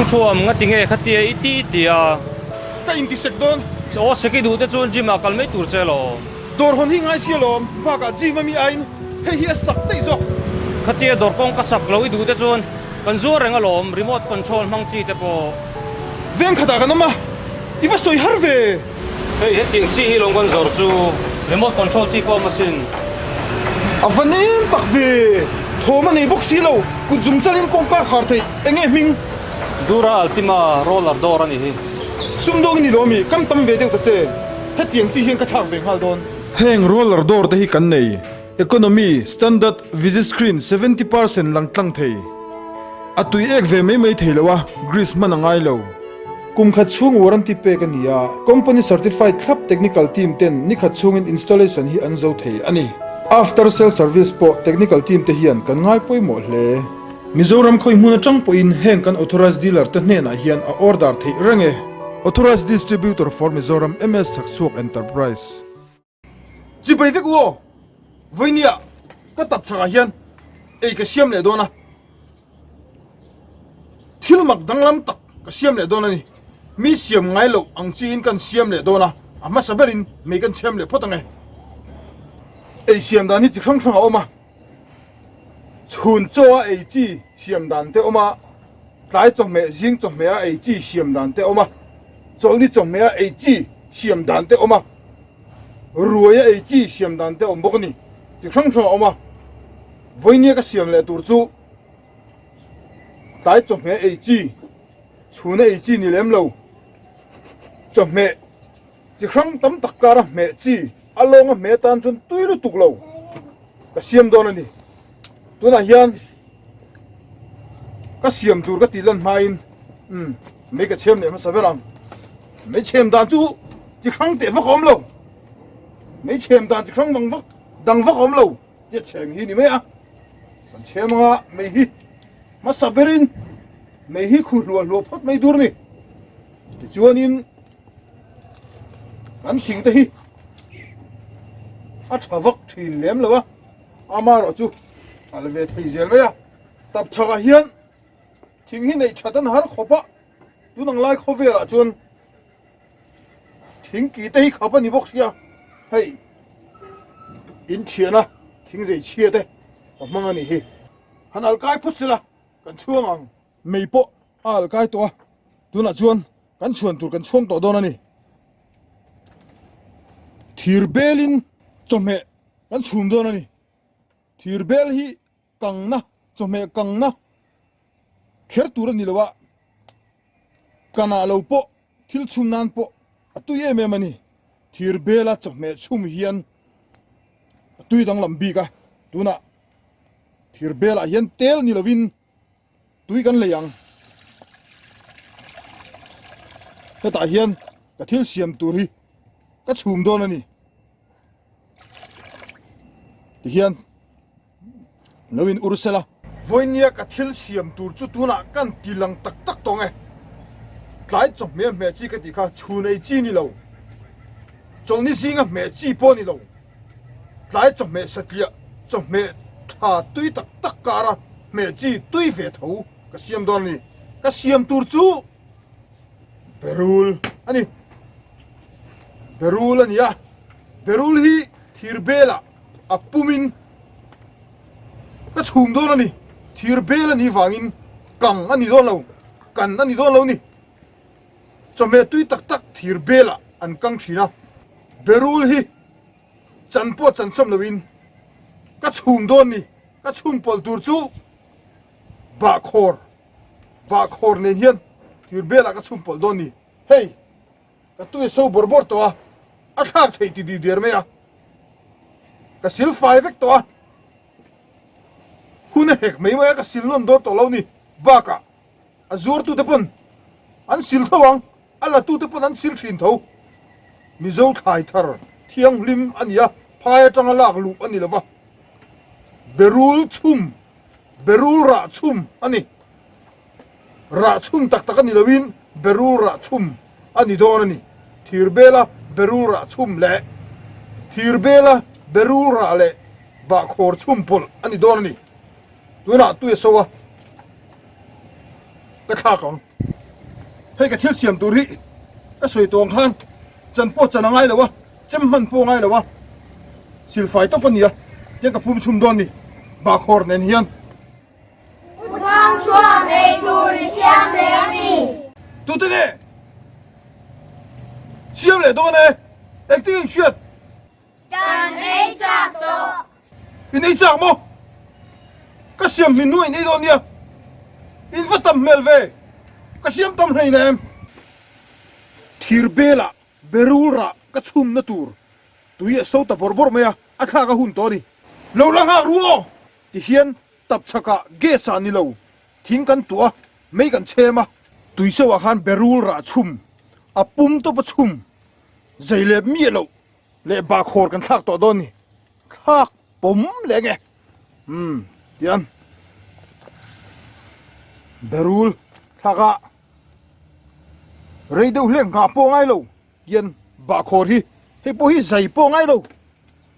Ṭhuam, ngati nge khatia i ti i ti a? Ka inti sek dawn. Aw, sek i duh te chuan gym ah kal mai tur che alawm. Dawr hawn hi ngai si alawm, bakah gym a mi aiin hei hi a sak daih zawk. Khatia dawr kawng ka sak lo i duh te chuan kan zuar reng alawm, remote control hmang chi te pawh. Veng khatah kan awm a, i va sawi har ve. Hei hetiang chi hi lawng kan zawrh chu remote control chi pawh awm asin. A va nem tak ve, thawm a nei bawk si lo, kut zum chalin kawngka khar theih eng nge hming? Dura Altima roller door a nih hi. Sumdawng i ni lo ami, kam tam ve deuh ta che, hetiang chi hian ka thlak ve nghal dawn. Heng roller door te hi kan nei, Economy, Standard, Visit Screen 70% lang tlang thei. A tui ek ve mai mai thei lo a, grease hman a ngai lo. Kum khat chhung warranty pek a ni a, company certified thlap technical team ten ni khat chhungin installation hi an zo thei a ni. After sale service pawh technical team te hian kan ngai pawimawh hle. Mizoram khawi hmun atang pawhin heng kan authorized dealer te hnenah hian a order theih reng e. Authorized Distributor for Mizoram MS Chhakchhuak Enterprise. Chibai vek u aw, vawinia ka tap chhakah hian ei ka siam leh dawn a, thil mak danglam tak ka siam leh dawn a ni. Mi siam ngai loh ang chiin kan siam leh dawn a, a hmasa berin mei kan chhem leh phawt ang e. Ei siam dan hi chi hrang hrang a awm a, chhun chaw a ei chi siam dan te awm a, tlai chawhmeh zing chawhmeh a ei chi siam dan te awm a, chawlhni chawhmeh a ei chi siam dan te awm a. Ruai a ei chi siam dan te awm bawk a ni. Chi hrang hrang a awm a, vawinia ka siam leh tur chu tlai chawhmeh ei chi, chhuna ei chi ni lem lo, chawhmeh chi hrang tam tak kara hmeh chi, a lawnga hmeh atan chuan tui lutuk lo ka siam dawn a ni. Tunah hian ka siam tur ka tih lan hmain umm mei ka chhem leh hmasa ber ang. Mei chhem dan chu chi hrang teh vak a awm lo. Mei chhem dan chi hrang vang vak dang vak a awm lo tia chhem hi ni mai a. Kan chhem anga mei hi hmasa berin mei hi khu hluah hluah phawt mai dur ni. Tichuanin kan thing te hi a tha vak thin lem lo a. Amaherawh chu a la ve thei zel mai a, tap chhakah hian thing hi neih that an har khawp a, tun ang lai khawvelah chuan thing kih te hi khap a ni bawk sia, hei in thiana thing zei chhia te ka hmang a nih hi. Han alkai phawt sela kan chhuang ang. Mei pawh a alkai tawh a, tunah chuan kan chhuan tur kan chhuang tawh dawn a ni. Thir belin chawhmeh Kan chhum dawn a ni. Thir bel hi kangna, chawhmeh kangna kher tur a ni lo a, kanah lo pawh thil chhum nan pawh a tui em em a ni. Thir bela chawhmeh chhum hian a tui danglam bik a, tunah thir belah hian tel ni lovin Tui kan lei ang. Hetah hian ka thil siam tur hi ka chhum dawn a ni. Tihian lo in ur sela. Vawinia ka thil siam tur chu tunah kan ti lang tak tak tawng e. Tlai chawhmeh hmeh chi ka tih kha chhun ei chi ni lo. Chawlhni zinga hmeh chi pawh ni lo. Tlai chawhmeh satliah chawhmeh tha tui tak tak kara hmeh chi tui ve tho ka siam dawn a ni. Ka siam tur chu berul a ni. Berul a ni a, berul hi thir belah a pumin ka chhum dawn a ni. Thir bel a nih vangin kang a ni dawn lo, kan a ni dawn lo ni. Chawhmeh tui tak tak thir belah an kang thin a, berul hi chan pawh chan chawm loin ka chhum dawn ni, ka chhum pawlh tur chu bahkhawr, bahkhawr nen hian thir belah ka chhum pawlh dawn ni, hei ka tui so bawrh bawrh tawh a, a thlak theih ti dih der mai a, ka sil fai vek tawh a, hun a hek mai mai a ka sil nawn dawn tawh lo ni, bakah. A zuartute pawn an sil tho ang, a latute pawn an sil thin tho. Mizo thlai thar thianghlim a ni a, phai atanga lak luh a ni lo va. Berul chhum, berul rah chhum a ni. Rah chhum tak tak a ni loin berul rah chhum a ni dawn a ni. Thirbela berul rah chhum leh thirbela berul rah leh bahkhawr chhum pawlh a ni dawn a ni. Tunah tui a so a, ka thlak ang. Hei ka thil siam tur hi ka sawi tawh ang khan chan pawh chan a ngai lo a, chem hman pawh a ngai lo a, silfai tawp a nia, tiang ka pum chhum dawn ni, bakhawr nen hian. Uthang chuan ei tur i siam leh a mi? Tute nge? Siam leh dawn e, engtin in hriat? Kan ei chak tawh. In ei chak maw? Ka siam hmin hnuah in ei dawn nia. In va tam hmel ve. Ka siam tam hlei nem. Thir belah berul rah ka chhumna tur tui a so ta bawrh bawrh mai a, a thlak a hun tawh a ni. Lo la nghak ru aw! Tihian tap chhakah gas ah ni lo, thing kan tuah a, mei kan chhem a. Tui so ah khan berul rah chhum, a pum tawp a chhum, zei leh miah loh leh bakhawr kan thlak tawh dawn ni, thlak pawm leh nge umm tian berul thlak a rei deuh hle nghah pawh ngai lo tian bakhawr hi hei pawh hi zai pawh ngai lo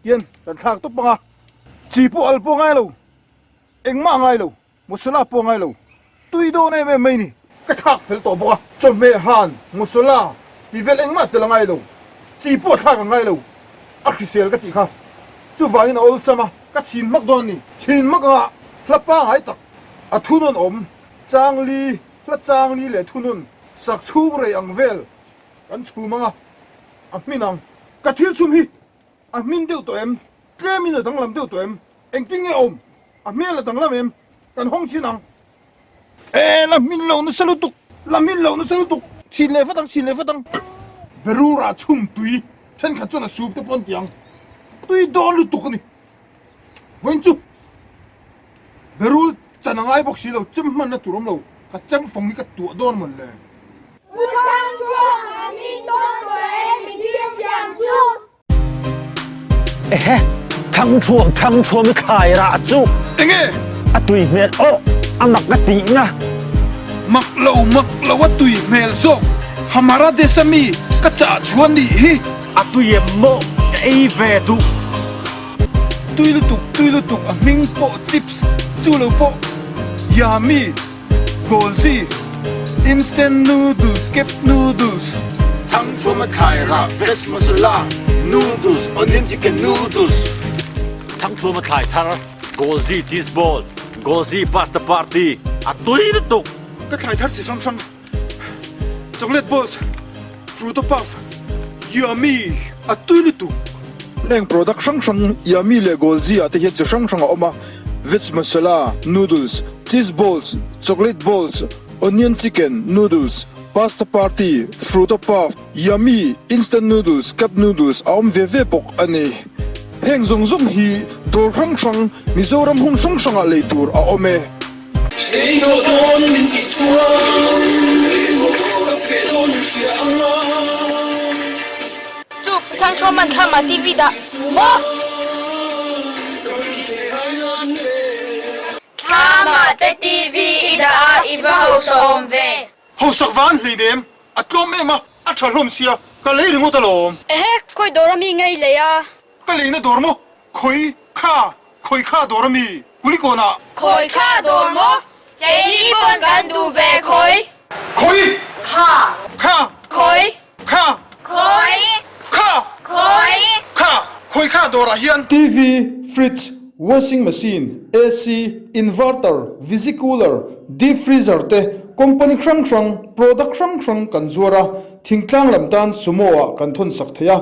tian kan thlak tawp ang a chi pawh al pawh ngai lo engmah ngai lo. Masala pawh ngai lo, tui dawn em em mai ni. Ka thlak fel tawh bawk a, chawhmeh han masala tih vel engmah tel a ngai lo, chi pawh thlak a ngai lo, a hrisel ka tih kha. Chuvangin a awlsam a, ka chhin hmak dawn a ni. Chhin hmak anga hla pangai tak a thunawn awm, changli, hla changli leh thunawn sak chhung rei ang vel kan chhum anga a hmin ang. Ka thil chhum hi A hmin deuh tawh em? Tlemin a danglam deuh tawh em? Engtin nge awm? A hmel a danglam em? Kan hawng chin ang. E, la hmin lo nasa lutuk! La hmin lo nasa lutuk! Chhin leh vat ang, chhin leh vat ang. Berul rah chhum tui thenkhat chuan a sup te pawh an ti ang. Tui dawn lutuk a ni. Vawiin chu Berul chan a ngai bawk si lo, chem hmanna tur awm lo, ka chem fawng hi ka tuah dawn mawn le. Pu Thangchhuak a min dawn tawh e mi thil siam chu. Ehe, Thangchhuam Thangchhuam i thlai rah chu. Enge? A tui hmel aw, a mak a tihna. Mak lo mak lo a tui hmel zawk, Hamara Desha mi ka chah chhuan nih hi. A tui em maw ka ei ve duh. Tui lutuk tui lutuk a hming pawh chips chu lo pawh yummy golzi instant noodles kep noodles. Thangchhuam a thlai rah veg masala noodles onion chicken noodles. Thangchhuam a thlai thar golzi cheese ball golzi pasta party a tui lutuk. Ka thlai thar chi hrang hrang Chocolate balls, Fruto puff, Yummy! A tui lutuk! Heng product hrang hrang Yummy leh Golzi ah te hian chi hrang hrang a awm a, Veg masala, noodles, cheese balls, chocolate balls, onion chicken, noodles, pasta party, Fruto puff, Yummy, instant noodles, cup noodles a awm ve ve bawk a ni. Heng zawng zawng hi dawr hrang hrang Mizoram hmun hrang hrangah lei tur a awm e. Ei tawh dawn min tih chuan ka feh dawn in hria ang a. Chu Thangthaw man thlama TV dah maw? Thlama te TV i dah a i va hausa awm ve. Hausak va an hleinem, a tlawm em a, a tha hlawm sia, ka lei ringawt alawm. Ehe, khawi dawr a mi ngei lei a? Ka leina dawr maw? Khawi kha, khawi kha dawr a mi? Kulikawnah. Khawi kha dawr maw? Keini pawn kan duh ve khawi. Khawi! Kha! Kha! Khawi! Kha! Khawi! Kha! Khawi! Kha! Khawi kha dawrah hian. TV, fridge, washing machine, AC, inverter, visi cooler, deep freezer te company hrang hrang, product hrang hrang kan zuar a, thingtlang lam tan sumo ah kan thawn sak thei a,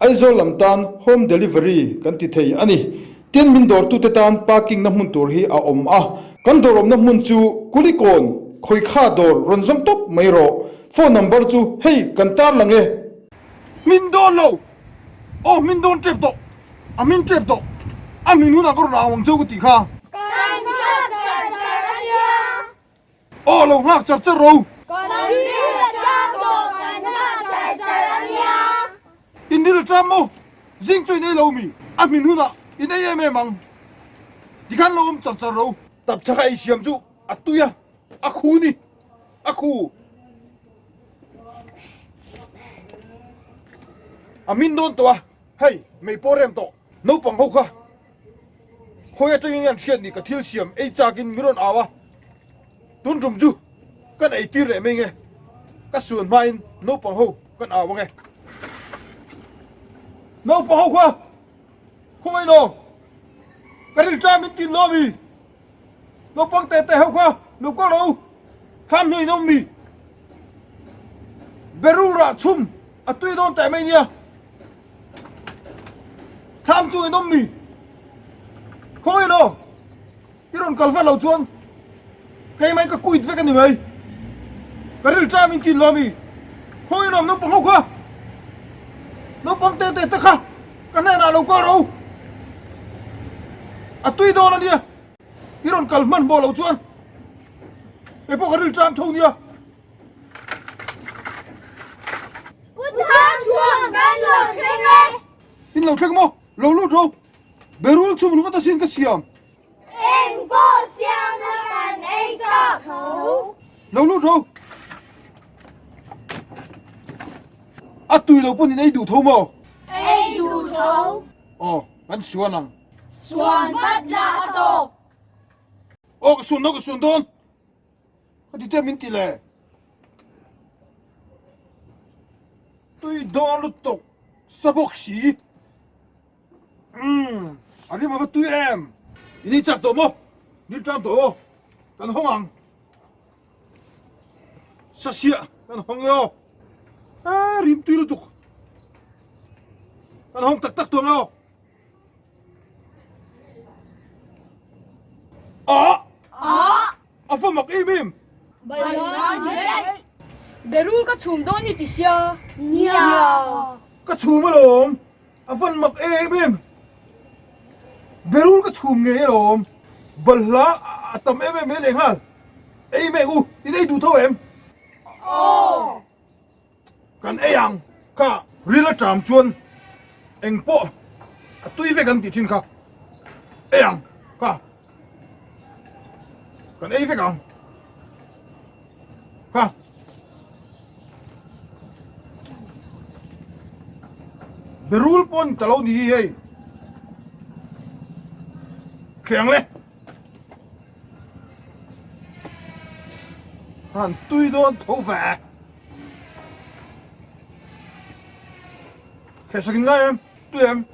Aizawl lam tan home delivery kan ti thei a ni. Tin, min dawrtute tan parking na hmun tur hi a awm a. Kan dawr awmna hmun chu Kulikawn, Khawikha dawr rawn zawng tawp mai rawh. Phone number chu hei kan tar lang e. Min dawn lo! Aw min dawn tep tawh! A min tep tawh! A min hunah ka rawn au ang cheu ka tih kha. Kan nghak char char a nia! Aw lo nghak char char ro. Kan ril a ṭam tawh kan nghak char char a nia. In ril a ṭam maw? Zing chu in ei lo mi? A hmin hunah in ei em em ang. Tikhan lo awm char char ro. Tapchhak a ei siam chu a tui a, a khu ni, a khu. A min dawn tawh a, hei mei pawh rem tawh. Naupang ho kha Khawi atangin nge an hriat ni ka thil siam ei chakin min rawn au a, tun tum chu kan ei tir leh mai nge. Ka suan hmain naupang ho kan au ang e. Naupang ho kha khawngaih lo ka rilṭam in tin lo mi? Naupang tete ho kha lo kal rawh u, thlam hnuai in awm mi? Berul rah chhum a tui dawn teh mai nia. Thlam chu in awm mi? Khawngaih lo I rawn kal vat lo chuan keimah ka quit vek a ni mai. Ka rilṭam in tin lo mi? Khawngaih in awm naupang ho kha, naupang te te te kha ka hnenah lo kal rawh u. A tui dawn a nia, i rawn kal hmanhmawh lo chuan kei pawh ka rilṭam tho nia. Pu Thangchhuang kan lo thleng e. In lo thleng maw? Lo lut rawh. Berul chhum ringawt asin ka siam. Eng pawh siamna kan ei chak tho. Lo lut ro. A tui lo pawn in ei duh tho maw? Ei duh tho. Aw, kan suan ang. Suan vat la a tawk. Aw, ka suan dawn, ka suan dawn. Ka ti te min ti le. Tui dawn lutuk sa bawk si. Umm, a rim a va tui em? In ei chak tawh maw? Nil ṭam tawh aw, kan hawng ang. Sasiah kan hawng e aw. A rim tui lutuk. Kan hawng tak tak tawh ang e aw. Ah! Ah! A va mak em em! Balhla daih! Berul ka chhum dawn i ti sia. Nia! Ka chhum alawm! A van mak em em! Berul ka chhum ngei alawm! Balhla a tam em em mai lehnghal! Ei mek u, in ei duh tho em? Aw! Kan ei ang kha ril aṭam chuan eng pawh a tui vek an tih ṭhin kha. Ei ang kha kan ei vek ang kha. Berul pawn ta lo ni hi hei. Kheng le. Han tui dawn tho ve. Khesakin ngai em? Tui em?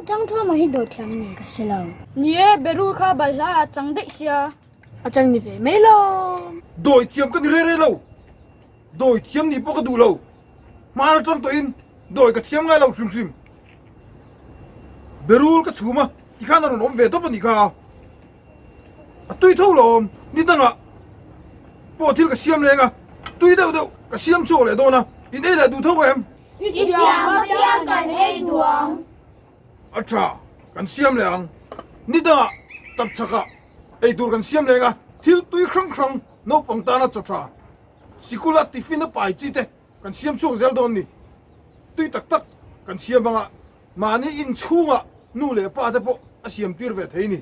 Tang thuama hi dawt thiam ni ka hre lo. Ni e, Berul kha balhla a chang daih sia. A chang ni ve mai lo. Dawi thiam ka ni re re lo. Dawi thiam nih pawh ka duh lo. Hmaan atang tawhin dawi ka thiam ngai lo hrim hrim. Berul ka chhum a, tikhan a rawn awm ve tawp a nih kha. A tui tho lo awm, ni dangah pawh thil ka siam leng a, tui deuh deuh ka siam chhuak leh dawn a, in ei leh duh tho em? I siam apiang kan ei duh ang. A tha, kan siam leh ang. Ni dangah tapchhakah ei tur kan siam leng a, thil tui hrang hrang naupang tana chaw tha, sikula tiffin a pai chi te kan siam chhuak zel dawn ni. Tui tak tak kan siam anga mahni inchhungah nu leh pa te pawh a siam tir ve thei ni.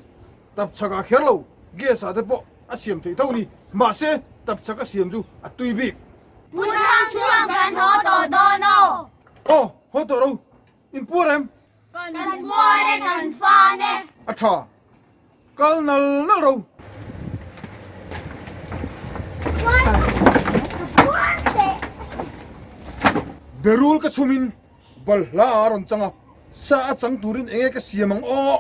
Tapchhak ah kher lo, gas ah te pawh a siam theih tho ni. Mahse, tapchhak a siam chu a tui bik. Pu Thang chuan kan haw tawh dawn aw. Aw, haw tawh ro. In puar em? Kan puar e, kan fan e. A tha. Kal nal nal ro. Berul ka chhumin balhla a rawn chang a, sa a chang turin enge ka siam ang aw?